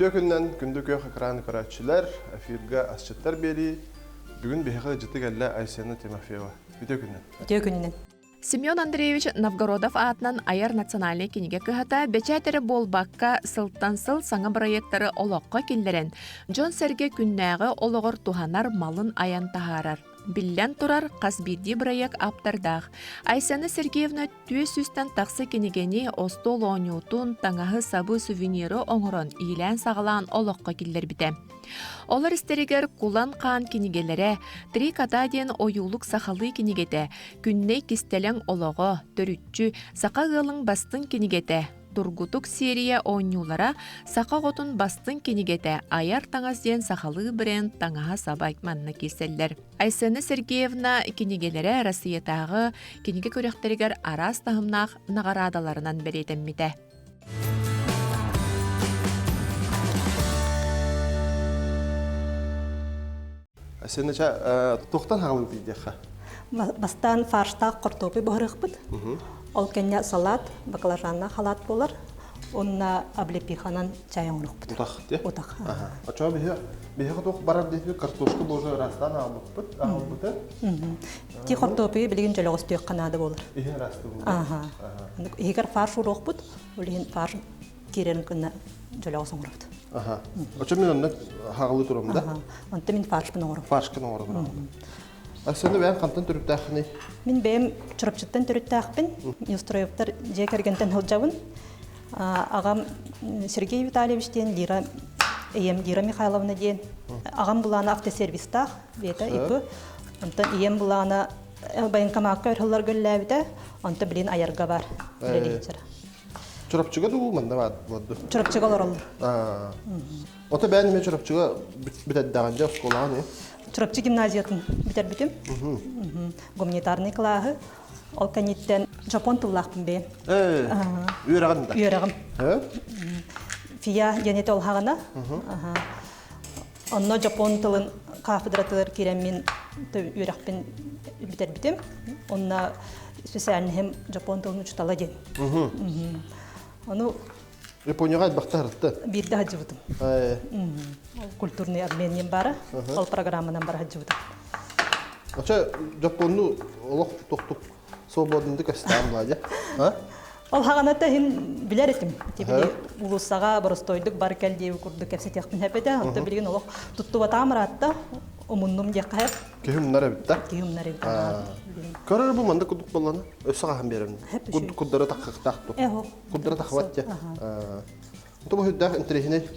Үтүө күнүнэн күндү күөх экран көрөөччүлэр, эфиргэ асчыттар биэрии. Бүгүн биһиэхэ ыалдьыты кэллэ Айсена Тимофеева. Үтүө күнүнэн. Үтүө күнүнэн. Семен Андреевич Новгородов аатынан айар национальнай кинигэ кыһата бэчээт эрэ буолбакка, сылтан сыл саҥа бырайыактары олоххо киллэрэн, дьон-сэргэ күннээҕи олоҕор туһанар малын айан таһаарар. Биллэн турар, хас биирдии бырайыак ааптардаах. Айсена Сергеевна түөрт сүүстэн тахса кинигэни, остуол оонньуутун, таҥаһы-сабы, сувениры оҥорон иилээн-саҕалаан олоххо киллэрбитэ. Олор истэригэр Кулан хаан кинигэлэрэ, Три кота диэн ойуулук сахалыы кинигэтэ, Күннэй кистэлэҥ олоҕо, Төрүччү, Саха ыалын бастыҥ кинигэтэ, Тургутук серия оонньуулара, Саха оҕотун бастыҥ кинигэтэ, Айар таҥас диэн сахалыы бренд таҥаһа-саба манна киирсэллэр. Айсена Сергеевна кинигэлэрэ Россиятааҕы кинигэ күрэхтэригэр араас таһымнаах наҕараадаларынан бэлиэтэммитэ. Айсена ча туохтан хаалыытый диэххэ? Бастаан фарштаах хортуопуй буһарыахпыт. Ол кэннэ салат, баклажаннаах халаат буолар. Уонна облепиханан чай оҥоруохпут. Утах дии? Утах. Оччоҕо биһи биһиэхэ туох барар диэки картошка боже ыраастаан аҕалбыппыт, аҕалбыта. Ти хортуопуйу билигин дьөлөҕөстүөххэ наада буолар. Иһин ыраастыыбын. Аха. Иһигэр фарш уруохпут, ол иһин фарш киирэрин кынна дьөлөҕөс оҥоробут. Аха. Оччо мин онно хаҕылыы турам да? Онто мин фаршпын оҥором. Фаршкын оҥоробун. Арсены бэйэм хантан төрүттээххиний? Мин бэйэм Чурапчыттан төрүттээхпин. Неустроевтар дьиэ кэргэнтэн сылдьабын. Аҕам Сергей Витальевич диэн Лира, ийэм Лира Михайловна диэн. Аҕам былаана автосервистаах, бэйэтэ ИП. Онтон ийэм былаана военкомакка өр сылларга үлэлээбитэ, онтон билин айарга бар үлэлиир. Чурапчыга дуу манна баар буолду? Чурапчыга олороллор. Ото бэйэн эмиэ Чурапчыга бүтэрдэҕин дьэ оскуолаҕа не? Чурапчы гимназиятын бүтэрбитим. Гуманитарный кылааһы. Ол кэнниттэн жапон тыллаахпын бэйэм. Үөрэҕин да? Үөрэҕим. Фия диэн этэ ол хаҕына. Онно жапон тылын кафедратыгар киирэммин үөрэхпин бүтэрбитим. Онно специальноһым жапон тылын учуутала диэн. Ону Японияҕа элбэхтэ сырытты. Биирдэ сылдьыбытым. Культурный обмен диэн баара. Ол программанан бара сылдьыбытым. Оча жапонну олох тохтук свободнындык эстаан бладя. Ол хаҕаната иһин билэр этим. Тибили улуссаҕа боростуойдук бар кэл диэби курдук кэпсэтиэхпин эппитэ. Онто билигин олох туттубатаам ыраатта. Умуннум диэххэ сөп. Киһи умнар эбит да? Киһи умнар эбит. Көрөр бу маннык курдук буоллана. Өссө хаһан биэрэмин. Курдары таххахтаах ту. Курдары тахыбат те. Ту бу хүддээх интэриэһинэй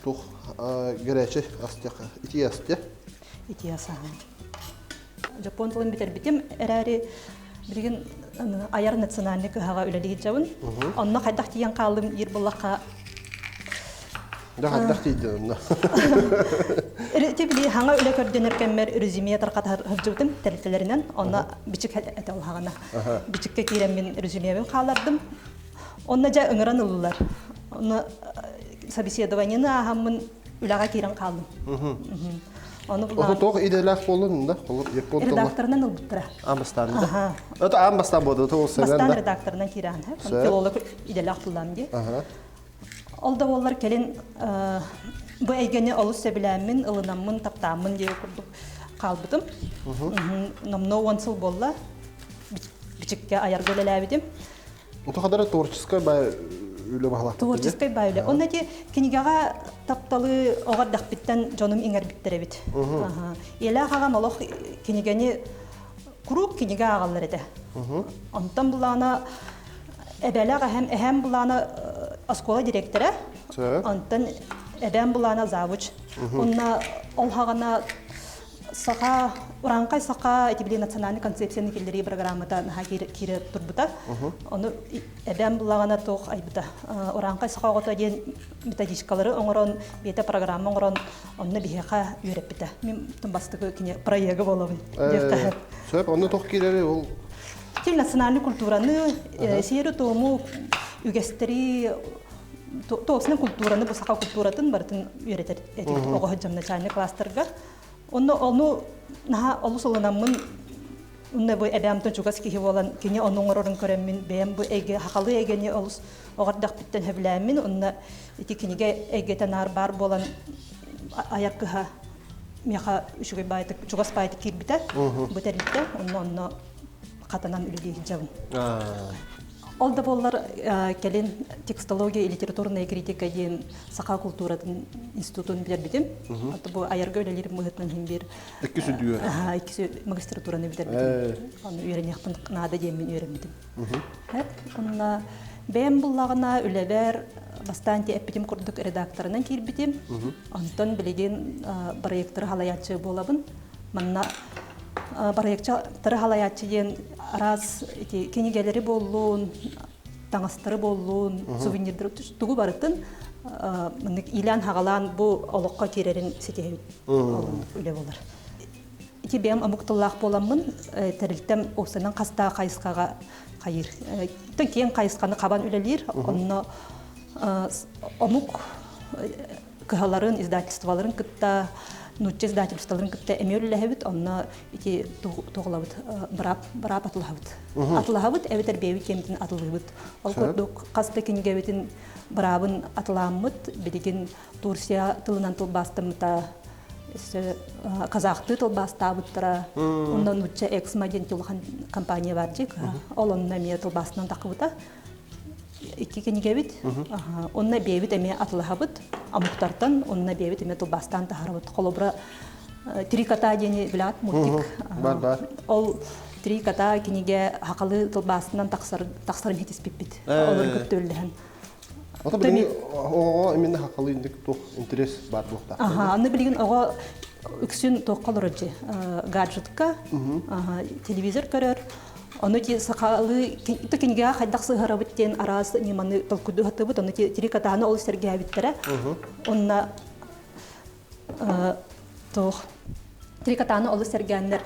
тух гэрээчи астыаха. Ити астыа. Ити асаһын. Жапон тылын бүтэрбитим эрээри билигин айар национальный кыһаҕа үлэлии сылдьабын. Онно хайдах тиийэн хааллым диир буоллахха Да хайдах тиийдин онно? Ити били хаҥа үлэ көрдөнөр кэммэр резюме тарҕата сылдьыбытым тэрилтэлэринэн. Онно бичик этэ улаҕана. Бичиккэ киирэммин резюмебин хааллардым. Онно дьэ ыҥыран ыллылар. Онно собеседованиены ааһаммын үлэҕэ киирэн хааллым. Ону булаан... Туох идэлээх буоллун да? Япон тылы. Редакторынан ылбыттара. Аан бастаан да? Это аан бастаан буолду, то Бастаан редакторынан киирэн, филолог идэлээх буллам дии. Ол да буоллар кэлин бу эйгэни олус сөбүлээммин, ылынаммын, таптааммын диye курдук хаалбытым. Номнуо 10 сыл буолла. Бичиккэ айарга үлэлээбитим. Тухадара творческай бай үлэ баһылаахтык. Творческай бай үлэ. Онно ити кинигэҕэ тапталы оҕо эрдэхпиттэн дьонум иҥэрбиттэр эбит. Ийэлээх аҕам олох кинигэни куруук кинигэ ааҕаллар этэ. Онтон булаана эбэлээх эһэм, эһэм булаана оскуола директора, онтон эбээм булаана завуч. Онно ол хаҕана Саха, урааҥхай саха ити били национальный концепцияны киллэрии программата наһаа киирэ турбута. Ону эбээм буллаҕына туох айбыта. Урааҥхай саха оҕото диэн методичкалары оҥорон, бэйэтэ программа оҥорон, онно биһиэхэ үөрэппитэ. Мин бастакы кини проега буолабын диэххэ. Сөп, онно туох киирэри ол? Тил национальный культураны, сиэри-туому, үгэстэри туосна культураны, бу саха культуратын барытын үөрэтэр этибит оҕо сылдьан начальный класстарга. Онно ону наһаа олус ылынаммын. Онно бу эбээмтэн чугас киһи буолан, кини ону оҥорорун көрөммүн, бэйэм бу эйгэ, хахалыы эйгэни олус оҕо эрдэхпиттэн сөбүлээммин, онно ити кинигэ эйгэтэ наар баар буолан айар кыһа миэхэ үчүгэй баайтык, чугас баайтык киирбитэ, бу тэрилтэ, онно онно хатанан үлэлии сылдьабын. Ол да буоллар кэлин текстология и литературная критика диэн саха култууратын институтун билэрбитим. Бу айарга үлэлиир быһыытынан иһин биир Иккис үрдүгэр. Иккис магистратураны бүтэрбитим. Ону үөрэниэхпин наада диэммин үөрэммитим. Онно бэйэм буллаҕына үлэбэр бастаан эппитим курдук редакторынан киирбитим. Онтон билигин проекторы халайааччы буолабын. Манна проекторы халайааччы диэн араас ити кинигэлэри буоллун, таҥастары буоллун, сувенирдары тугу барытын маннык иилээн-хаҕалаан бу олоххо киирэрин ситиһэбит. Үлэ буолар. Ити бэйэм омук тыллаах буоламмын, тэрилтэм уопсайынан хастаах хайысхаҕа хайыыр. Киэҥ хайысханы хабан үлэлиир. Онно омук кыһаларын, издательстволарын кытта, нуучча издательстволарын кытта эмиэ үлэлэһэбит. Онно ити туҕулабыт, быраап, быраап атылаһабыт. Атылаһабыт эбэтэр бэйэбит киэмитин атылыыбыт. Ол курдук хас да кинигэбитин быраабын атылааммыт, билигин Турция тылынан тылбаастаммыта, казахтыы тылбаастаабыттара, онно нуучча Эксмо диэн улахан компания бар дии, ол онно эмиэ тылбаастынан таххыбыта. Икки кинигэбит, онно бэйэбит эмиэ атылаһабыт, омуктартан онно бэйэбит эмиэ тылбаастаан таһаарабыт. Холобура, Три кота диэни билэҕит мультик. Бар бар. Ол Три кота кинигэ хахалы тылбаастынан тахсар тахсарын хитиспиппит. Олор кытта үллэһэн. Ото билигин оҕоҕо именно хахалы инник туох интерес бар буолуохтаах. Аха, аны билигин оҕо үксүн туохха олорор дьи гаджетка, телевизор көрөр. Ону ти сахалыы кинигэҕэ хайдах сыһарабыт диэн араас ньыманы толкуйдуу сатыыбыт. Ону ти трикотаны олус сэргээбиттэрэ. Онно туох трикотаны олус сэргээннэр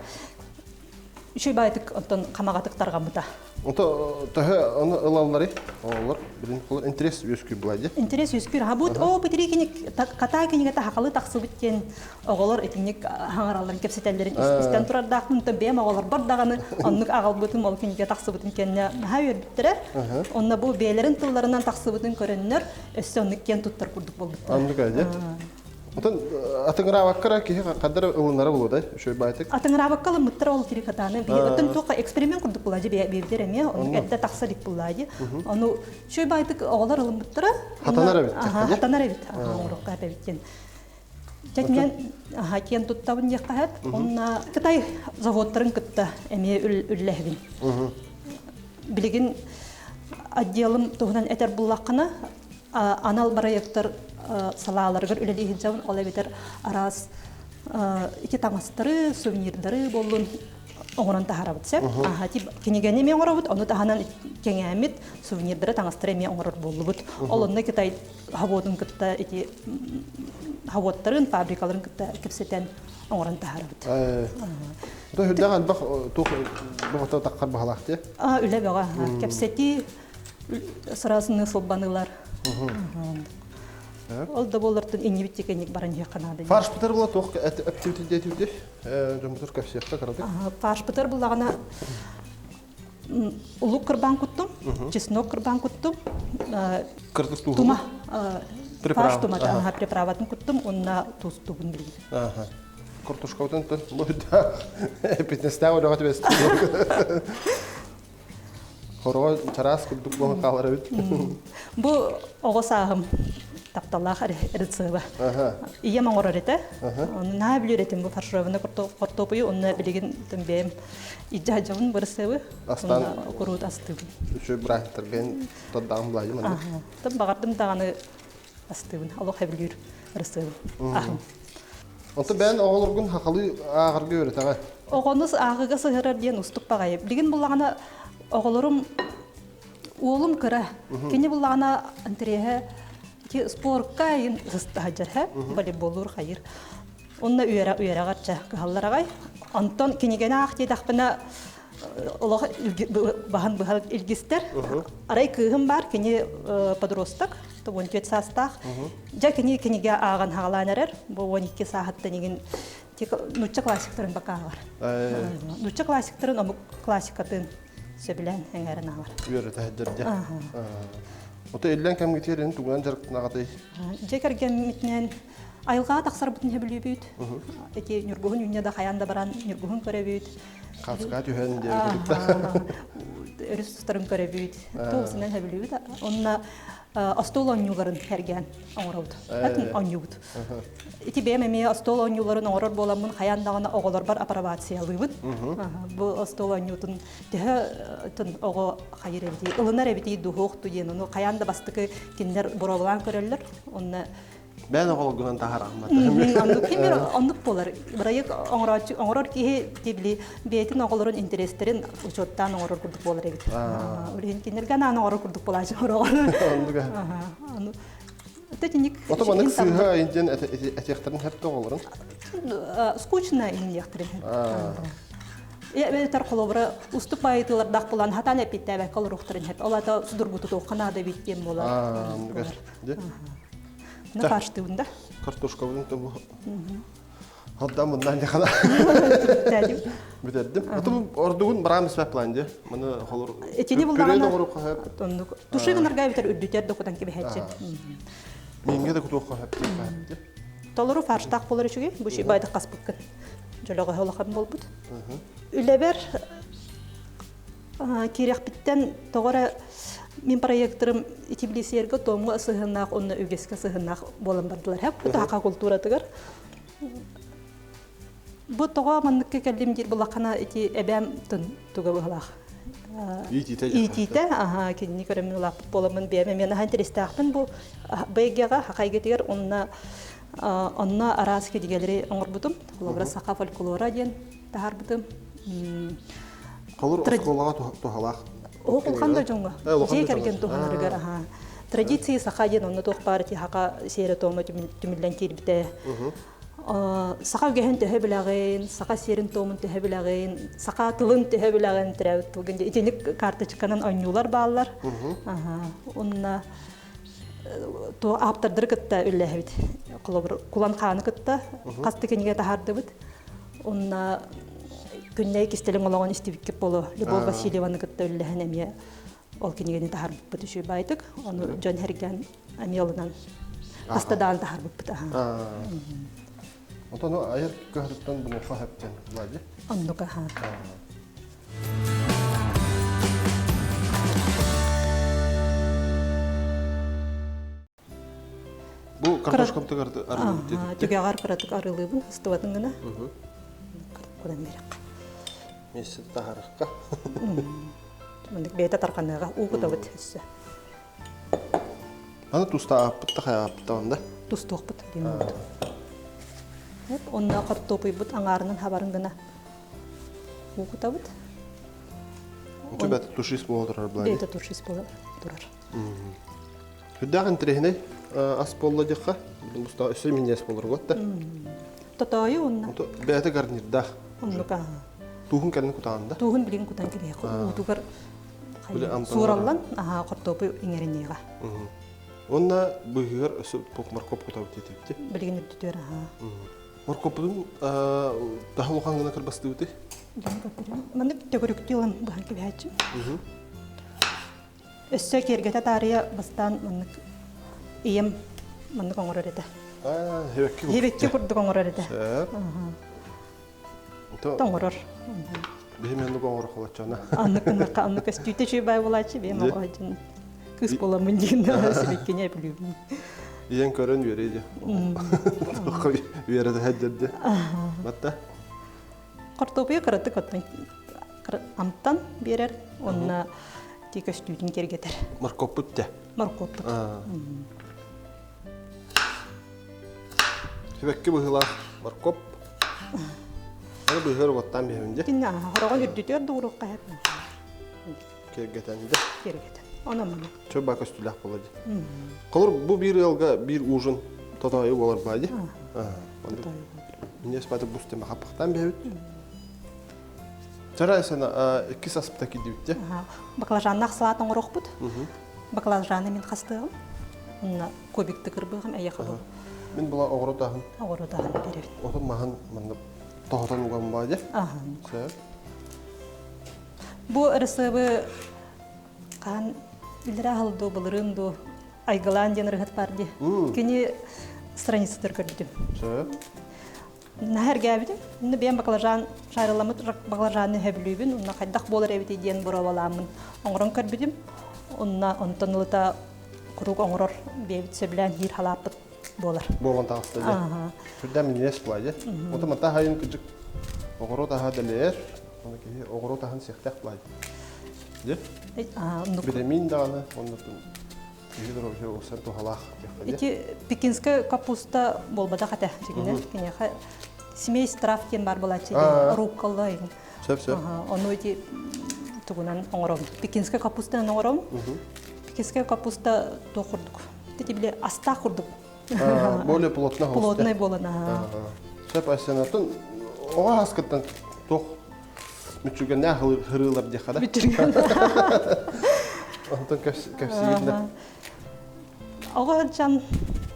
үчүгэй баайытык онтон хамаҕатык тарҕаммыта. Ото төһө ону ылаллары оҕолор билин холор интерес үөскүүр була дии. Интерес үөскүүр. Ha бу о бу киник ката кинигата хахалы тахсыбыт диэн оҕолор итинник хаҥаралларын кэпсэтэллэрин истэн турардаахпын то бэйэм оҕолорбор даҕаны оннук аҕалбытым ол кинигэ тахсыбытын кэннэ наһаа үөрбүттэрэ. Онно бу бэйэлэрин тылларынан тахсыбытын көрөннөр өссө оннук киэн туттар курдук буолбуттар. Оннук ээ. Отон атыҥыраабакка киһи хаддар ылынара буолуо үчүгэй баайтык. Атыҥыраабакка ылыммыттар ол кири катааны. Оттон туохха эксперимент курдук буолаа дии биэрдэр эмиэ. Оннук эрдэ тахса илик буоллаа дии. Ону үчүгэй баайтык оҕолор ылыммыттара. Хатанар эбит. Хатанар эбит. Оҥоруохха эбит диэн. Чэтинэн киэн туттабын диэххэ сөп. Онно Кытай заводтарын кытта эмиэ үллэһэбин. Билигин отделым туһунан этэр буллаххына, анал бырайыактар салааларыгар үлэлии сылдьабын. Ол эбэтэр араас ити таҥастары, сувенирдары буоллун оҥорон таһаарабыт сөп. Кинигэни эмиэ оҥоробут, ону таһынан кэҥээммит сувенирдары, таҥастары эмиэ оҥорор буоллубут. Ол онно Кытай хабуотун кытта ити хабуоттарын, фабрикаларын кытта кэпсэтэн оҥорон таһаарабыт. Үрдээх элбэх туох бөҕөтө таххар баһалаах дии? Үлэ бөҕө. Кэпсэтии сразу сылбанылар. Ол да буоллартан иннибит тикенник баран иһиэххэ наада. Фаршпытар була туох эптибитин диэтибити дьоммутур кэпсиэххэ кыратык. Фаршпытар буллаҕына улук кырбаан куттум, чеснок кырбаан куттум, тума фарш тумата приправатын куттум, уонна туустуубун билигин. Картошкабытын бу фитнестээх үлэҕэ түбэстим. Хороҕо чараас курдук буолан хаалар эбит. Бу оҕо сааһым тапталлаах рецеба. Ийэм оҥорор этэ. Ону наһаа билэр этим бу фаршированный хортуопуйу, онно билигин бэйэм илдьэ сылдьабын бырысыабы. Астаан куруут астыыбын. Үчүгэй бырааһыктаргын тоддаҕын булаайым анда. Тым баҕардым даҕаны астыыбын. Олох эбилүүр ырысыабын. Аһым. Онто бэйэн оҕолоргун хахалыы ааҕарга үөрэтэҕэ? Оҕону ааҕыга сыһырар диэн устук баҕайы. Билигин буллаҕына оҕолорум уолум кыра. Кини буллаҕына интэриэһэ ити спорка айын сыстаһадьар һэ волейболлуур хайыр. Онно үөрэ үөрэҕэр чэ кыһаллар аҕай. Онтон кинигэни аах диэтэхпинэ олох баһын быһа илгистэр. Арай кыыһым баар, кини подросток. 14 саастаах. Дьэ кини кинигэ ааҕан хаҕалаан эрэр. Бу 12 сааһыттан игин нуучча классиктарын бака ааҕар. Нуучча классиктарын омук классикатын сөбүлээн эҥээрин ааҕар. Үөрэтэ сылдьар Ото иллэҥ кэмҥитигэр эн тугунан дьарыктанаҕытый? Дьиэ кэргэммитинэн айылҕаҕа тахсарбытын сөбүлүүбүт. Ити ньургуһун үүннэ да хайаан да баран ньургуһун көрөбүт. Хаска түһэн диэн курдук. Өрүс тустарын көрөбүт. Туосунан сөбүлүүбүт. Онно остуол оонньууларын сэргээн оҥоробут. Оонньуубут. Ити бэйэм эмиэ остуол оонньууларын оҥорор буоламмын хайаан даҕаны оҕолорбор апробациялыыбын. Бу остуол оонньуутун төһө оҕо хайыр эбитий, ылынар эбитий дуһуох диэн ону хайаан да бастакы кинилэр боруобалаан көрөллөр. Онно Бэйэн оҕолоргунан таһарааммат. Оннук кимир оннук буолар. Бырайыак оҥорооччу оҥорор киһи били бэйэтин оҕолорун интэриэстэрин учуоттаан оҥорор курдук буолар эбит. Үлэһин кинилэргэ анаан оҥорор курдук буолааччы оҕолор. Оннук. Аны Тэтиник Ото маннык сыыһа индиэн этиэхтэрин хэпте оҕолорун. Скучно иниэхтэрин хэп. Эбэтэр холобура устук байытыылардаах булан хатаан эппиттээбэккэ олоруохтарын хэп. Ол ата судургутутуохха наада эбит диэн буолар. На фарштыыбын да. Картошкабын тобу. Хаддан мындан дехана. Бүтэрдим. Ото ордугун бараам испэп план де. Маны холор. Этини буллаҕына оннук. Туши гынарга эбэтэр үрдүтэр да кутан кэбиһээччи. Миинге да кутуохха хөп. Толору фарштаах болар үчүгэй. Бу байдах хаспыккын. Дьөлөҕөһө улахан буолбут. Үлэбэр киирэхпиттэн тоҕо эрэ мин проекторым итиблисиэргэ томҥо сыһыаннаах уонна үгэскэ сыһыаннаах буолан бардылар. Бу таха култууратыгар. Бу тоҕо манныкка кэллим диир булаххана ити эбээм туга быһалаах. Иитиитэ. Иитиитэ, аха, кинини көрөммүн улааппыт буоламмын бэйэм эмиэ наһаа интэриэстээхпин бу бэйгэҕэ, хахайгытыгар уонна онно араас кинигэлэри оҥорбутум. Холобура саха фольклора диэн таһаарбытым. Холур оскуолаҕа туһалаах. Оһох улахан да дьоҥҥо. Дьиэ кэргэн туһанарыгар аха. Традиции саха диэн онно туох баар ити хака сиэрэ-туома түмүллэн киирбитэ. Саха үгэһин төһө билэҕин, саха сиэрин-туомун төһө билэҕин, саха тылын төһө билэҕин төрөөбүт тылгын итинник карточканан оонньуулар бааллар. Онно туо ааптардары кытта үллэһэбит. Холобур, Кулан хааны кытта хас да кинигэ таһаардыбыт. Онно Күннэй кистэлэҥ олоҕун истибиккит боло Любовь Васильеваны кытта үллэһэн эмиэ ол кинигэни таһаарбыппыт үчүгэй баайдык. Ону дьон сэргээн эмиэ ылынан хаста даан таһаарбыппыт. Онтон айар кыһатыттан булуохха сөптөн Влади. Оннук аха. Бу картошкам тыгар арылыбыт Түгэҕэр кыратык арылыыбын, ыстыбатын гына. Кудан берекка. Месте таһарыкка. Мындык бэйэтэ тарханыаҕа уу кутабыт өссө. Аны тустааппыт да хайааппыт да онда. Тустуохпут диэн Онно хортуопуйбут аҥаарынан хабарын гына уу кутабыт. Бэйэтэ тушис буола турар Бэйэтэ тушис буола турар. Сүрдээх интэриэһинэй ас буолла диэххэ, өссө минньигэс буолар да. Тотоойу уонна. Бэйэтэ гарнирдаах. Оннук аа. Тууһун кэлин кутаан да? Тууһун билигин кутан кэбиһиэх. Уутугар суураллан, аhaa, хортуопуй иҥэриниэҕэ. Уонна быыһыгар өссө моркуоп кутабыт диэтибит. Билигин үрдүтүөр аhaa. Моркуоппутун таһа улахан гына кырбастыыбытый? Маннык төгүрүктүү ылан быһан кэбиһээччим. Өссө киэргэтэ таарыйа бастаан маннык ийэм маннык оҥорор этэ. Хебекки курдук оҥорор этэ. Тоҥорор. Биһи меннук оҥорор холоччона. Аннык гыннахха аннык көстүүтэ үчүгэй баай буолааччы бэйэм оҕо кыыс буоламмын диэн сибиккини эпилүүбүн. Ийэҥ көрөн үөрэ дии. Үөрэ да Батта. Хортуопуйа кыратык оттон амтан биэрэр уонна ти көстүүтүн киэргэтэр. Моркуоппут те. Моркуоппут. Сибэкки быһыылаах моркуоп. Аны быһыар уоттаан биһэбин дьэ. Кинне хороҕон үрдүтүөр дууруохха хэп. Киэргэтэн дэ. Киэргэтэн. Онон маны. Чө ба көстүүлээх буола дии. Холор бу биир ыалга биир ужин тотоойу буолар баа дии. Тотоойу. Минньиэс бааты бус тема хаппахтаан биһэбит. Чара сана иккис аспыта кидибит Баклажаннаах салат оҥоруохпут. Баклажаны мин хастыаҕым. Онно кубикты кырбыахым эйиэхэ бу. Мин була оҕуруот аһын. Оҕуруот аһын биэрэбин. Отун маһын манна тоһутан уган баадьа. Аһан. Сөп. Бу ырысыабы хаан үллэрэ аһыл дуу, былырыын дуу Айгылаан диэн ырыһыт бар дии. Кини страницатыгар көрдүм. Сөп. Наһаа эргээбитим. Онно бэйэм баклажан, шариламмыт баклажаны сөбүлүүбүн. Онно хайдах буолар эбитий диэн боруобалааммын оҥорон көрбүтүм. Онно онтон ылыта куруук оҥорор бэйэбит сөбүлээн иһиир халааппыт буолар. Буолан таҕыста дьэ. Сүрдээх минньигэс буолла дьэ. Ото мата хайын кыдьык оҕуруот аһа дэлэйэр. Оны киһи оҕуруот аһын сиэхтээх буолла. Дьэ. Витамин даҕаны оннутун киһи доруобуйа улсан туһалаах диэххэ Ити пекинская капуста буолбатах этэ дьигинэ. Киниэхэ смесь трав диэн бар буолааччы руккола. Сөп сөп. Ону ити тугунан оҥоробун. Пекинская капустанан оҥоробун. Пекинская капуста туох курдук. Ити били астаах курдук. Более плотно Плотный буолан. Сөп айсанатын оҕо хаскыттан туох Мүччүгэннээх хырыылар диэххэ да. Мүччүгэн. Онтон кэпсиирдэ. Оҕо сылдьан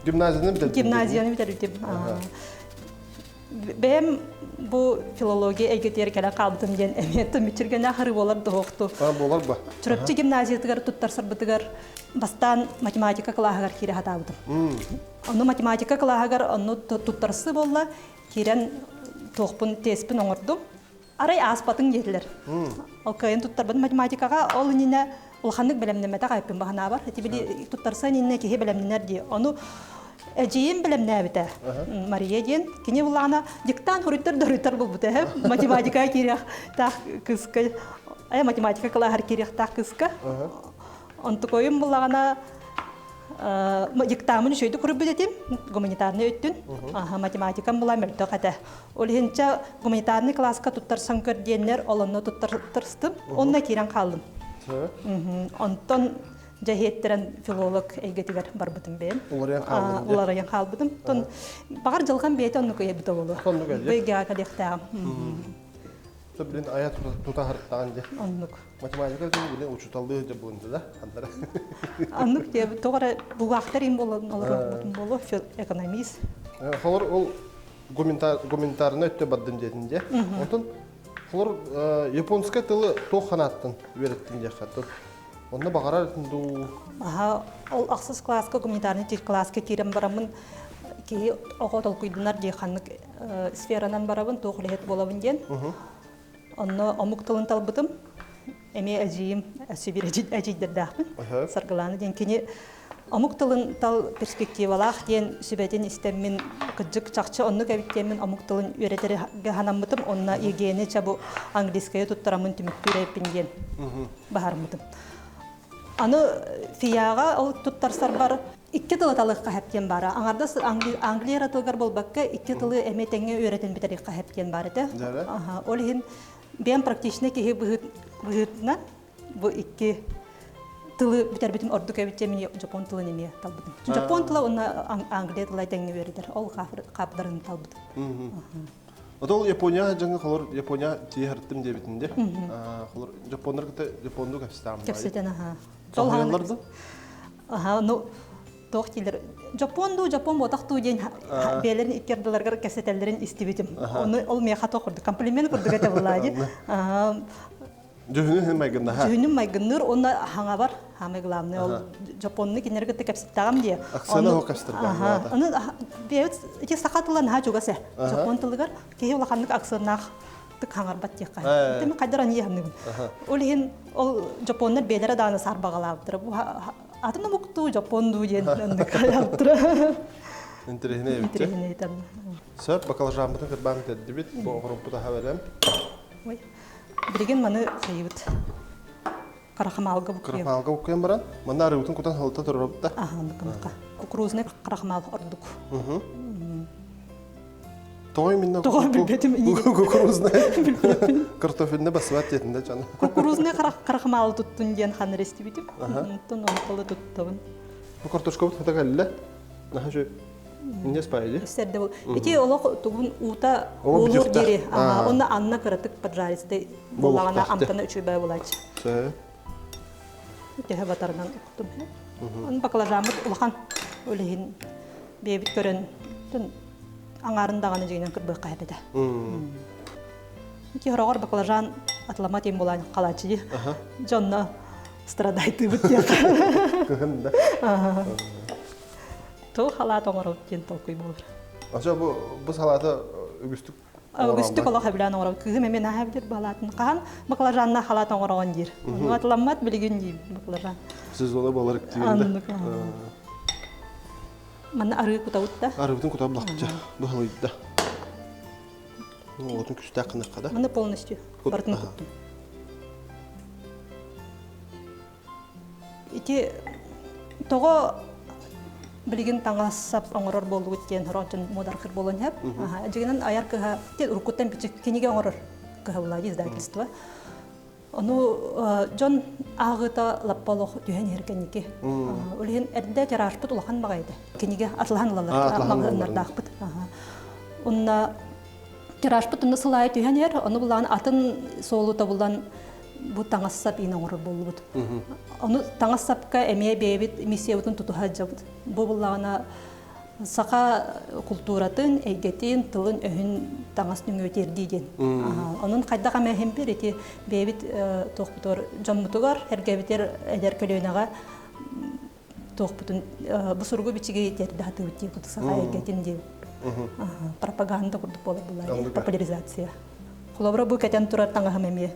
Гимназияны бүтэрдим. Гимназияны бүтэрбитим. Бэйэм бу филология эйгэтигэр кэлэн хаалбытым диэн эмиэ мүччүргэннээх хырыы буолар дуһуохту. Буолар ба. Чурапчы гимназиятыгар туттарсарбытыгар бастаан математика кылааһыгар киирэ сатаабытым. Онно математика кылааһыгар онно туттарсыы буолла. Киирэн туохпун теспин оҥордум. Арай ааспатыҥ диэтилэр. Ол кыайан туттарбын математикаҕа ол иннинэ улаханнык бэлэмнэммэтэх айыппын баһанаабар. Ити били туттарсан иннинэ киһи бэлэмнэнэр дии. Ону эдьиийим бэлэмнээбитэ. Мария диэн. Кини буллаҕына диктант хоруйтар доруйтар булбута эһэ. Математикаҕа киириэхтээх кыыска, э математика кылааһар киириэхтээх кыыска. Онтукойум буллаҕына диктамын үчүгэйдик суруйбут этим, гуманитарнай өттүн. Математикам була мөлтөх этэ. Ол иһин чэ гуманитарный класска туттарсан көр диэннэр ол онно туттарстым. Онно киирэн хааллым. Онтон дьэ иһиэттэрэн филолог эйгэтигэр барбытым бэйэм. Уларыйан хаалбытым. Уларыйан хаалбытым. Тон баҕар дьылҕам бэйэтэ оннук ыйбыта буолуо. Оннук эллэ. Бэйгэҕэ кэлиэхтээҕим. Билин айа тута харыттаҕын дьэ. Оннук. Математика диэн билин учууталлыы сылдьар буолунда да ханнара. Оннук диэбит тоҕо эрэ бугаахтар им буолан олорор буолуо экономист. Холор ол гуманитарнай өттө бардым диэтин дьэ. Онтон холор японскай тылы туох ханааттан үөрэттин диэххэ Онно баҕарар дуу. Аха, ол ахсыс класска гуманитарный класска киирэн бараммын киһи оҕо толкуйданар дии ханнык сферанан барабын, туох үлэһит буолабын диэн. Онно омук тылын талбытым. Эмиэ эдьиийим, Сибиир эдьиийдэрдээхпин. Саргылаана диэн кини омук тылын тал перспективалаах диэн сүбэтин истэммин кырдьык чахчы оннук эбит диэммин омук тылын үөрэтэргэ санаммытым. Онно ЕГЭ-ни ча бу английскайы туттараммын түмүктүүр эбиппин диэн баһармытым. Аны ФИА-ҕа ол туттарсарбар икки тылы талыахха сөп диэн баара. Аҥардас Англия эрэ тылыгар буолбакка, икки тылы эмиэ тэҥҥэ үөрэтэн бүтэриэххэ сөп диэн баар этэ. Ол иһин бэйэм практичный киһи быһыытынан бу икки тылы бүтэрбитим ордук эбит диэн мин дьоппуон тылын эмиэ талбытым. Дьоппуон тыла уонна Англия тыла тэҥҥэ үөрэтэр. Ол хаапыдарын талбытым. Отол Япония дьаҥы холор Япония тиийэ сырыттым диэбитин де. Холор Жапоннар кытта Японду кэпсэтаам. Кэпсэтэн аха. Соһуйаллар да? Аха, ну туох дииллэр Жапон дуу, Жапон буотах дуу диэн бэйэлэрин икки ардыларыгар кэпсэтэллэрин истибитим. Ону ол миэхэ туох курдук комплимент курдук этэ буоллаа дии. Дьүһүнүн майгыннаһа. Дьүһүнүн майгынныыр уонна хаҥабар самый главный ол жапонны кинилэри кытта кэпсэттэҕим дии. Аксана оһо кэстэрбээн Аны бэйэбит ити саха тыла наһаа чугас ээ. Жапон тылыгар киһи улаханнык аксыаннаах тык хаҥарбат диэххэ. Ити мин хайдар аньыы саныыбын. Ол иһин ол жапоннар бэйэлэрэ даҕаны саарбаҕалаабыттара. Бу атын омуктуу жапон дуу диэн оннук хайаабыттара. Интэриэһинэй эбит. Интэриэһинэй там. Сөп, бакалажаммытын кырбаан бүтэрдибит. Бу оҕоромпут аһа бэлэм. Ой. Билигин маны хайыбыт. Крахмалга буккуйабыт. Крахмалга буккуйан баран, манна арыыбытын кутан халыта турарбыт да. Аха, оннук Кукурузный крахмал ордук. Тоҕо минна Тоҕо билбэтим кукурузный картофельный басыбат диэтинде жана. Кукурузный крахмал туттун диэн ханнар истибитим. Онтон онтолы туттабын. Бу картошкабыт хата кэллэ. Наһаа үчүгэй. Иннес паайди. Сэрдэ бол. Ити олох тугун уута уолур диэри. Онно анна кыратык поджаристый буллаҕына амтана үчүгэй булааччы. Сөп. Төһө батарынан уктум. Оны баклажаммыт улахан. Ол иһин бэйэбит көрөн аҥаарын даҕаны дьиҥинэн кырбыахха сөп этэ. Ити хороҕор баклажан атылама тиэн буолан халааччы дии. Дьонно страдайтыыбыт диэххэ. Кыһын да. Тыл халаат оҥоробут диэн толкуй буолар. Ача бу бу салааты үгүстүк Үгүстүк олох эбилээн оҥоробут. Кыыһым эмиэ наһаа билэр балаатын. Хаһан баклажанна халаат оҥороҕун диир. Ону атыламмат билигин диир баклажан. Сезона болар диир. Манна арыы кутабыт да. Арыыбытын кутап лахча быһылыйда. Уотун күстээх гынахха да. Маны полностью барытын куттум. Ити тоҕо билигин таҥас-сап оҥорор буоллугут диэн сорох дьон муодаргыыр буолуон сөп. Дьиҥинэн айар кыһа уруккуттан бичик кинигэ оҥорор кыһа буолла издательство. Ону дьон ааҕыыта лаппа олох түһэн иһэр кэнники. Ол иһин эрдэ тиражпыт улахан баҕайы этэ. Кинигэ атылаһан ылаллар, маҕаһыыннардаахпыт. Онно тиражпыт онно сыл аайы түһэн иһэр, ону булаан атын суолу тобулан бу таҥас-сап иин оҥорор буоллубут. Ону таҥас-сапка эмиэ бэйэбит миссиябытын тутуһа сылдьабыт. Бу буллаҕына саха култууратын, эйгэтин, тылын-өһүн таҥас нөҥүө тиэрдии диэн. Онон хайдах эмэ иһин бир ити бэйэбит туохпутугар дьоммутугар, эргэбитэр эдэр көлүөнэҕэ туохпутун бу суругу бичиги тиэрдэ сатыыбыт диэн курдук саха эйгэтин диэн пропаганда курдук буолар буллар популяризация. Холобура бу кэтэн турар таҥаһым эмиэ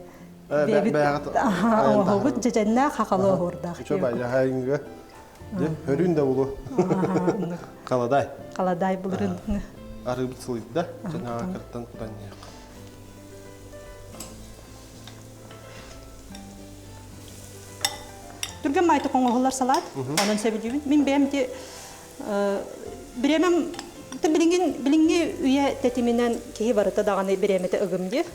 бэйэбит оҥоһубут дьэдьэннээх хахалы оһуордаах. Хөрүүн да булу. Халадай. Халадай былырын. Арыыбыт сылыйда. Жанаға кырттан кутан Түргэн майтык оҥоһуллар салаат. Онон сөбүлүүбүн. Мин бэйэм ити бириэмэм билиҥин билиҥҥи үйэ тэтиминэн киһи барыта даҕаны бириэмэтэ ыгым диир.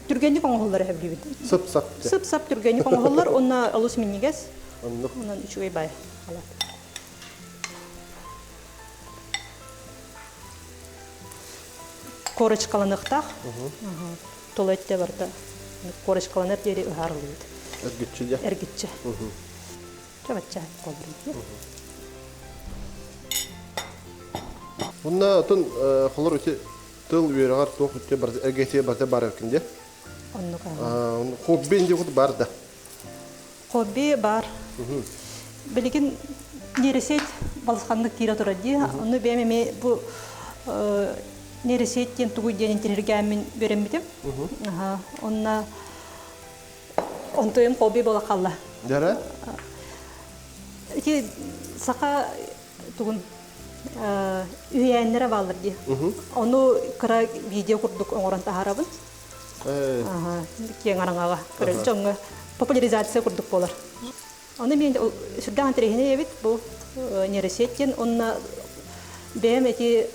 Түргэнник оҥоһуллары сөбүлүүбүн. Сып-сап. Сып-сап түргэнник оҥоһуллар уонна олус минньигэс. Оннук. Онон үчүгэй баай халаат. Корочкаланыахтаах. Тула өттө барыта корочкаланар диэри ыһаарылыыбыт. Эргиччи дьэ. Эргиччи. Чабачча болор. Мунна отун холор ити тыл үөрэҕэр туох үтүө барыта эргэтиэ барыта бар эркин дьэ. Оннук. Хобби инди кут бар да. Хобби бар. Билигин нейросеть балысханнык киирэ турар дии. Ону бэйэм эмиэ бу нейросеть диэн тугуй диэн интириэргээммин үөрэммитим. Онно онтуйум хобби буола хаалла. Дьара? Ити саха тугун үһүйээннэрэ бааллар дии. Ону кыра видео курдук оҥорон таһаарабын. Киэҥ араҥаҕа көрөр дьоҥҥо популяризация курдук буолар. Ону мен сүрдээх интэриэһинэй эбит бу нейросеть диэн уонна бэйэм эти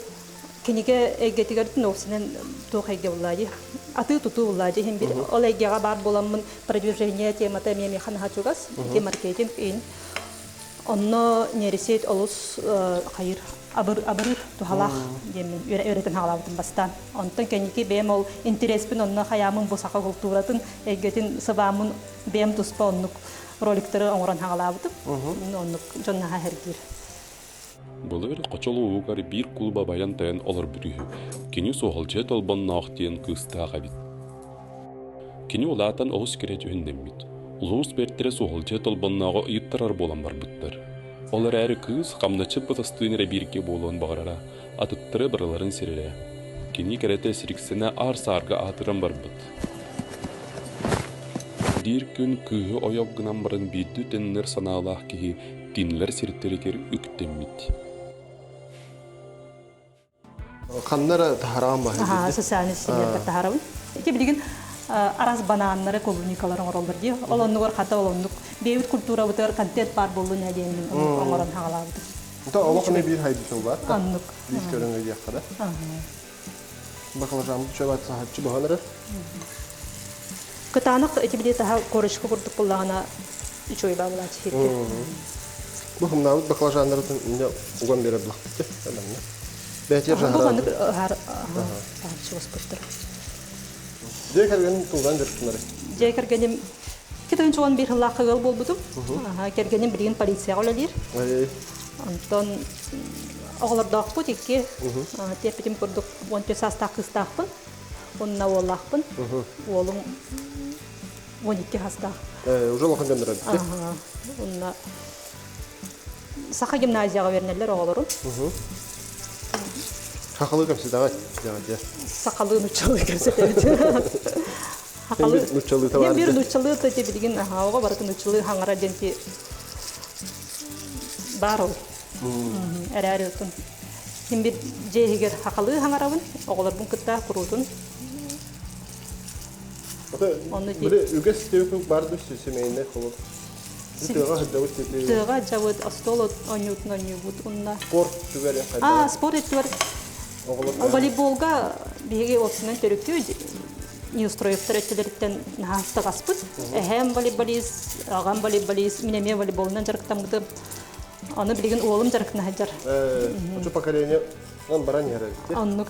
кинигэ эйгэтигэр науксанан туох эйгэ буллаа дии атыы-тутуу буллаа дии иһин бир ол эйгэҕэ баар буоламмын продвижение темата эмиэ миэхэ наһаа чугас ити маркетинг ин Онно нейросеть олус хайыр абырыыр туһалаах диэммин үөрэтэн хаалаабытым бастаан. Онтон кэнники бэйэм ол интэриэспин онно хайаамын бу саха култууратын эйгэтин сыбааммын бэйэм туспа оннук роликтары оҥорон хаалаабытым. Оннук дьон наһаа сэргиир. Былыр Хочол уугар биир кулуба байан-тайан олорбут үһү. Кини Суоһалдьыйа Толбонноох диэн кыыстаах эбит. Кини улаатан олус кэрэ дьүһүннэммит. Улуус бэртэрэ Суоһалдьыйа Толбоннооҕу ыйыттарар буолан барбыттар. Ол эрээри кыыс хамначчыт батастыын эрэ бииргэ буолуон баҕарара, атыттары барыларын сирэрэ. Кини кэрэтэ сириксэнэ аар-саарга аатыран барбыт. Биир күн кыыһы ойох гынан баран биирдэ төннөр санаалаах киһи кинилэр сирдэригэр үктэммит. Ханна эрэ таһараҕын баһа социальный сетьлэргэ таһаарабын. Ити билигин араас банааннары, клубникалары оҥороллор дии. Ол оннугар хата ол оннук бэйэбит культурабытыгар контент баар буоллун ээ диэммин оҥорон хаалаабытым. Это олох эмэ биир хайдытыл баар. Оннук. Биир көрүҥэ диэххэ да. Баклажан чөбөт саһаччы баһан эрэр. Кытаанах ити били таһа корочка курдук буллаҕына үчүгэй баалааччы хирге. Бу хымнаабыт баклажаннарын инде уган берер булахпыт элемне. Бәтер Бу ханнык хар чугаспыттар. Дьиэ кэргэним туган дьарыктанар? Дьиэ кэргэним 2011 сыллаахха ыал буолбутум. Кэргэним билигин полицияҕа үлэлиир. Онтон оҕолордоохпут икки тиэппитим курдук 14 саастаах кыыстаахпын, уонна уоллаахпын. Уолум 12 саастаах. Уже улахан дьоннор эбит. Уонна Саха гимназияҕа үөрэнэллэр оҕолорум. Сахалыы кэпсэтэҕит дьэ. Сахалыы нуччалыы кэпсэтэбит. Сахалыы нуччалыы табаар. Биир нуччалыы та билигин оҕо барыта нуччалыы хаҥара диэн баар ол. Эрээри отун Син бир дьиэ иһигэр сахалыы хаҥарабын, оҕолорбун кытта куруутун. Онно били үгэс түөкүк бар да семейный холоп. Тыаҕа сылдьабыт Тыаҕа сылдьабыт, остуол оонньуутун оонньуубут уонна Спорт түгэр А, спорт өттүгэр волейболга биһиги уопсунан төрүккү Неустроевтар өттүлэриттэн наһаа астаҕаспыт. Эһээм волейболист, аҕам волейболист, мин эмиэ волейболунан дьарыктаммытым. Аны билигин уолум дьарыктана сылдьар. Очо поколение баран иһэр эбит. Оннук.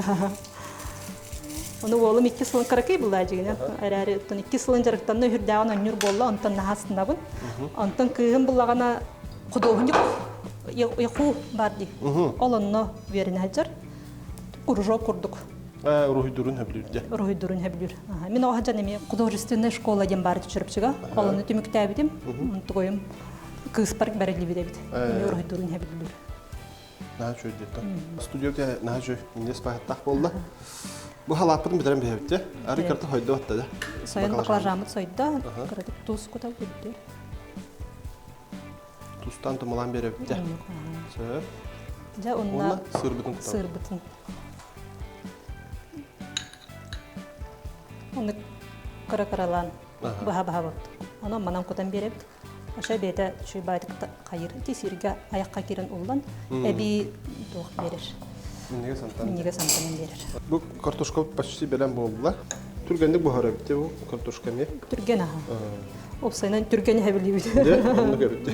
Ону уолум икки сылын кыракый булла дьигинэ. Эрээри оттон икки сылын дьарыктанна үһүрдээҕин онньур буолла, онтон наһаа астынабын. Онтон кыыһым буллаҕына худуоһунньук яху бар дии. Ол онно үөрэнэ сылдьар. Кружок курдук. Уруһуйдурун хөбүлүүр дьэ. Уруһуйдурун хөбүлүүр. Мин оҕо сылдьан эмиэ художественная школа диэн баар Чурапчыга. Ол онно түмүктээбитим. Тугуйум кыыспар бэриллибит эбит. Эмиэ уруһуйдурун хөбүлүүр. Наһаа үчүгэй диэтэ. Студия наһаа үчүгэй минньигэс баһыттаах буолла. Бу халааппытын бүтэрэн биһэбит дьэ. Ары карта хойдо батта да. Сойон баклажаммыт сойдо. Кыратык туус кутал үрдүр. Тустан тумалаан биэрэбит дьэ. Сөп. Дьэ онна сырбытын кутабыт. Сырбытын. Оны кыра-кыралаан баһа-баһа бот. Онон манан кутан биэрэбит. Ошо бэйэтэ чуйбаатык хайыр ити сиргэ айахха киирэн уллан эбии туох биэрэр. Минньигэс амтан. Минньигэс амтанын биэрэр. Бу картошка почти бэлэм буолла. Түргэнник буһар эбит бу картошка эмиэ. Түргэн аха. Уопсайынан түргэн иһэбилибит. Дьэ, оннук эбит.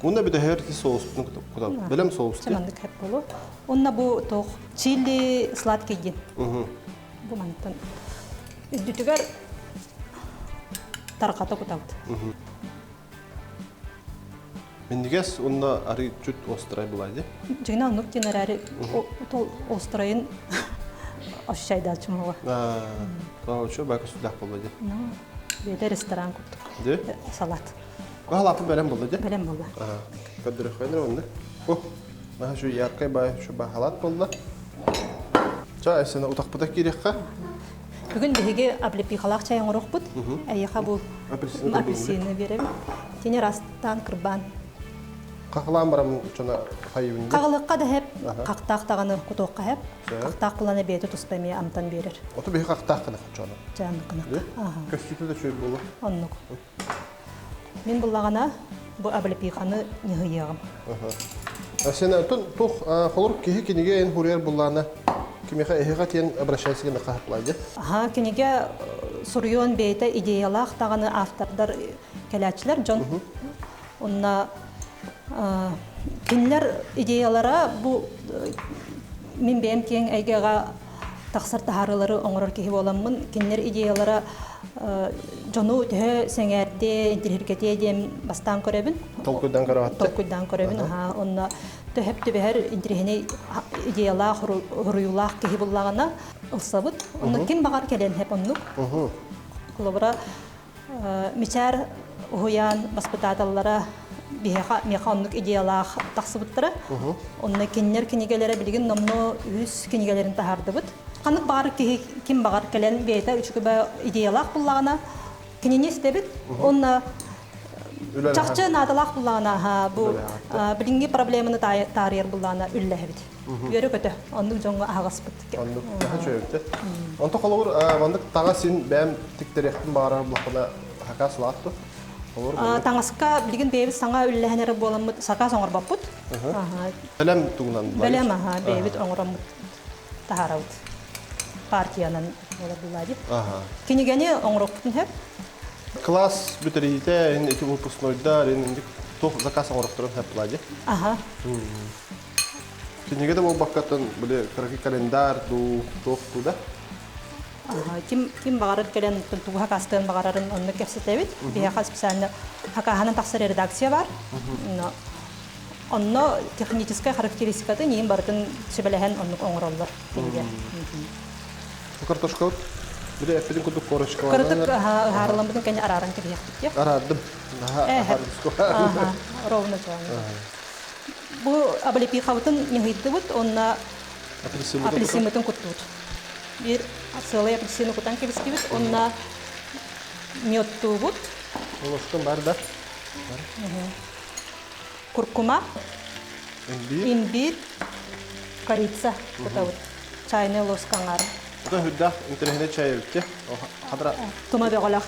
Уонна бүтэһэр ити соуспутун кутабыт. Бэлэм соус. Маннык хэп болу. Онна бу туох чили сладкий диэн. Бу мантан үрдүтүгэр тарҕата кутабыт. Минньигэс уонна арыы чуть острай булайды. Дьиҥинэ оннук диэн эрээри тол острайын ощущайдааччым уга. Тоҕо бай көстүүлээх буолла дии. Бэйэтэ ресторан курдук. Дии? Салат. Баһалааппы бэлэм буолла дии? Бэлэм буолла. Көрдөрөххө онно. О, наһаа şu яркай бай şu баһалаат буолла. Ча, эсэне утахпыта киириэххэ. Бүгүн биһиги облепихалаах чай оҥоруохпут. Эйиэхэ бу апельсины биэрэбин. Тини растаан кырбаан. Хахылаан барам чона хайыбын. Хаҕылыкка да хэп, хахтаах даҕаны кутуохха хэп. Хахтаах булана бэйэтэ туспа эмиэ амтан биэрэр. Оту биһи хахтаах гына чона. Чааннык гына. Көстүүтэ да үчүгэй буолла. Оннук. Мин буллаҕына бу облепиханы ньыһыйыаҕым. Сен отон тух холор киһи кинигэ эн хуруйар буллаана кимиэхэ эһиэхэ тиэн обращайся гына хаһыплайды. Аха, кинигэ суруйуон бэйэтэ идеялаах даҕаны автордар кэлээччилэр дьон. Онна кинилэр идеялара бу мин бэйэм киэҥ эйгэҕэ тахсар таһаарыылары оҥорор киһи буоламмын, кинилэр идеялара дьону төһө сэҥээрдиэ, интириһиргэтиэ диэн бастаан көрөбүн. Толкуйдаан көрөҕүт. Толкуйдаан көрөбүн, аһаа. Онно төһөп түбэһэр интириэһинэй идеялаах, хоруйуулаах киһи буллаҕына ылсабыт. Онно ким баҕар кэлэн хэп оннук. Холобура, Мичээр уһуйаан баспытааталлара биһиэхэ миэхэ оннук идеялаах тахсыбыттара. Онно кинилэр кинигэлэрэ билигин номнуо үһүс кинигэлэрин таһаардыбыт. Ханнык баҕар киһи ким баҕар кэлэн бэйэтэ үчүгэй идеялаах буллаҕына кинини истэбит. Онно чахчы наадалаах буллаҕына бу билиҥҥи проблеманы таарыйар буллаҕына үллэһэбит. Үөрэ-көтө оннук дьоҥҥо аһаҕаспыт. Оннук наһаа үчүгэй Онто холобур маннык таҥас син бэйэм тиктэриэхпин баҕарар буоллахпына сакаас ылаат Таҥаска билигин бэйэбит саҥа үллэһэн эрэ буоламмыт сакаас оҥорбоппут. Бэлэм тугунан Бэлэм аха бэйэбит оҥороммут таһаарабыт. Партиянан буолар булла дип. Кинигэни оҥоруохпутун сөп. Класс бүтэриитэ ин ити выпускнойдар ин туох заказ оҥорохторун сөп була ди. Аха. Кинигэ да буолбаккаттан били кыракый календарь дуу туох дуу да Ким ким баҕарар кэлэн тугу хакастыан баҕарарын онно кэпсэтэбит. Биһиэхэ специально хакаһанан тахсар редакция бар. Онно техническай характеристикатын иин барытын сүбэлэһэн оннук оҥороллор кинигэ. Картошкабыт били эппитин курдук корочкаланан Кыратык ыһаарыламмытын кэннэ арааран кэбиһиэхпит диэ. Араардым. Аха, ровно Бу облепихабытын ньыһыйдыбыт уонна апельсиммытын куттубут. Биир сыалай апельсины кутан кэбистибит уонна меттуубут. Олоскун бар да. Куркума, имбирь, имбирь, корица кутабыт. Чайный ложка аҥаара. Это үрдээх интэриэһинэй чай эбитти. Хадра. Тума бөҕөлөөх.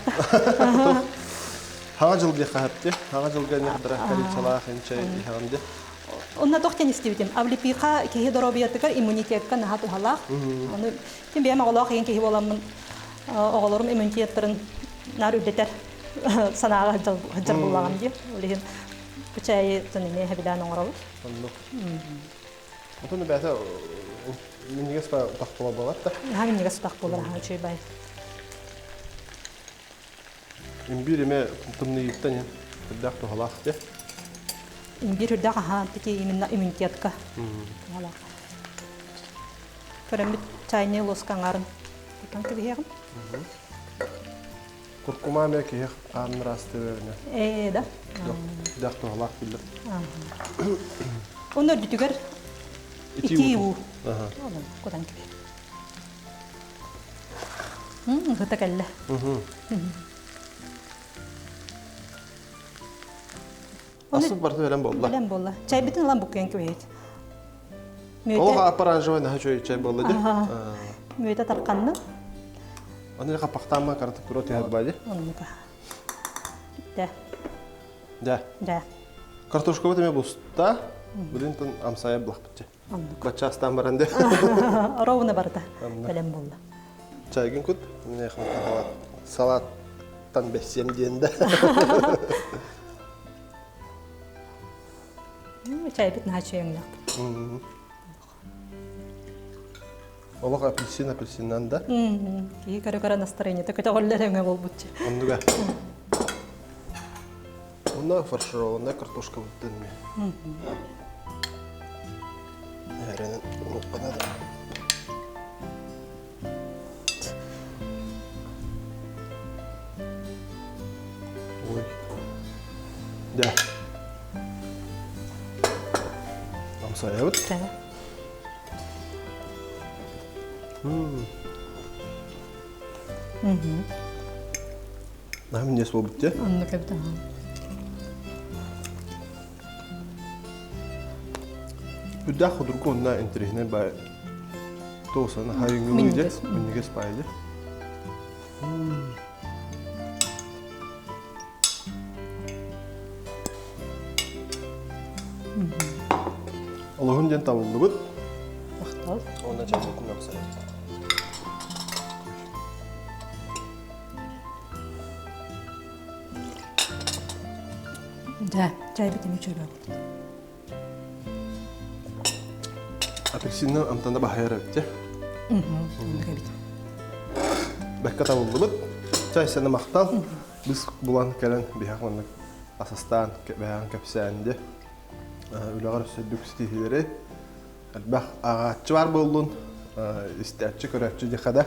Хаҥа жыл диэххэ хапты. Хаҥа жылга не хадра корицалаах чай иһэҕин де. Онно туох диэн истибитим. Облепиха киһи доруобуйатыгар иммунитекка наһаа туһалаах. Ону ким бэйэм оҕолоох иһин киһи буоламмын оҕолорум иммунитеттарын наар үрдэтэр санааҕа сылдьар буоллаҕым дии. Ол иһин бу чайы эмиэ хэбилээн оҥоробут. Оннук. Отон бэйэтэ минньигэс утах буолар буолар да. Наһаа минньигэс утах буолар аһаа үчүгэй бай. Имбиир эмэ тымныйыттан иһин үрдээх туһалаах дии. Имбиир үрдээх аһаа таки именно иммунитетка туһалаах. Көрөммүт чайный ложка аҥаарын кутан кэбиһиэҕим. Куркума эмэ киһи хаанын ыраастыыр Ээ да. Дэх туһалаах биллэр. Оны үрдүтүгэр итии уу. Кутан кэбиһ. Ыһыта кэллэ. Асып барыта бэлэм буолла. Бэлэм буолла. Чайбытын ылан буккуйан кэбиһэбит. Олох оранжевый наһаа чай чай буолла дии. Мүөтэ тарханна. Аны хаппахтаама каратык тура түһэр бади. Оннука. Да. Да. Да. Картошкабыт эмэ буста. Билин тон амсайа булахпытча. Оннук. Баччаастаан баран де. Ровно барыта. Бэлэм буолла. Чайгын кут. Салаттан бэссиэм диэн да. Чайбыт наһаа чөйөҥнөөх. Олох апельсин апельсиннан да. Киһи көрө-көрө настроениета көтөҕүллэр өҥө буолбутчу. Оннуга. Онно фаршированная картошка буттан ми. Эрэнэн урукка надо. Ой. Да. Амсайабыт. Наһаа минньиэс буолбут дии. Оннук эбит аһаа. Үрдээх худургу онно интэриэһинэй баай тоосана хайыҥҥылыы дьэ минньигэс баай дьэ. Олоһун диэн табыллыбыт. Махтал. Уонна чэпчэтин апсайар. Да, чай битими чөбөк. Апельсиннан амтана баһайар эбит Бэккэ табыллыбыт. Чай сені махтал. Біз булан кэлэн биһэх маннык асастаан бэһээн кэпсээнди. Үлэҕэр өссө үрдүк ситиһиилэри элбэх ааҕааччы баар буоллун, истээччи, көрөөччү диэххэ да.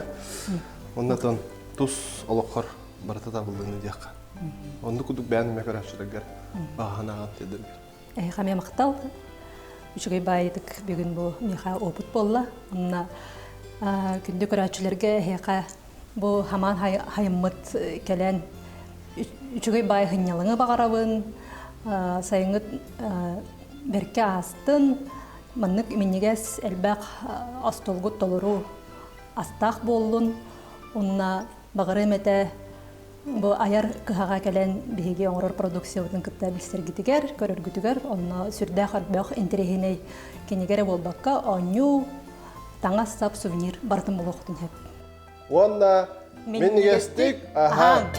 Оннотон тус олоххор барыта табыллыны диэххэ. Оннук курдук бэйэн эмэ көрөөччүлэргэр баҕаһын ааҕан тиэрдэргэр. Эһиэхэ эмиэ махтал. Үчүгэй баайытык бүгүн бу миэхэ опыт буолла. Онно күндү көрөөччүлэргэ эһиэхэ бу хамаан хайыммыт кэлэн үчүгэй баай сынньалаҥы баҕарабын. Сайыҥҥыт бэркэ аастын. Маннык минньигэс элбэх остуолгут толору астаах буоллун. Онно баҕарыам этэ Бу айар кыһаҕа кэлэн биһиги оҥорор продукциябытын кытта билсэргитигэр, көрөргүтүгэр онно сүрдээх өрбөх интэриэһинэй кинигэ эрэ буолбакка, оонньуу, таҥас-сап, сувенир барытын булуоххутун сөп. Уонна минньигэстик аһаан!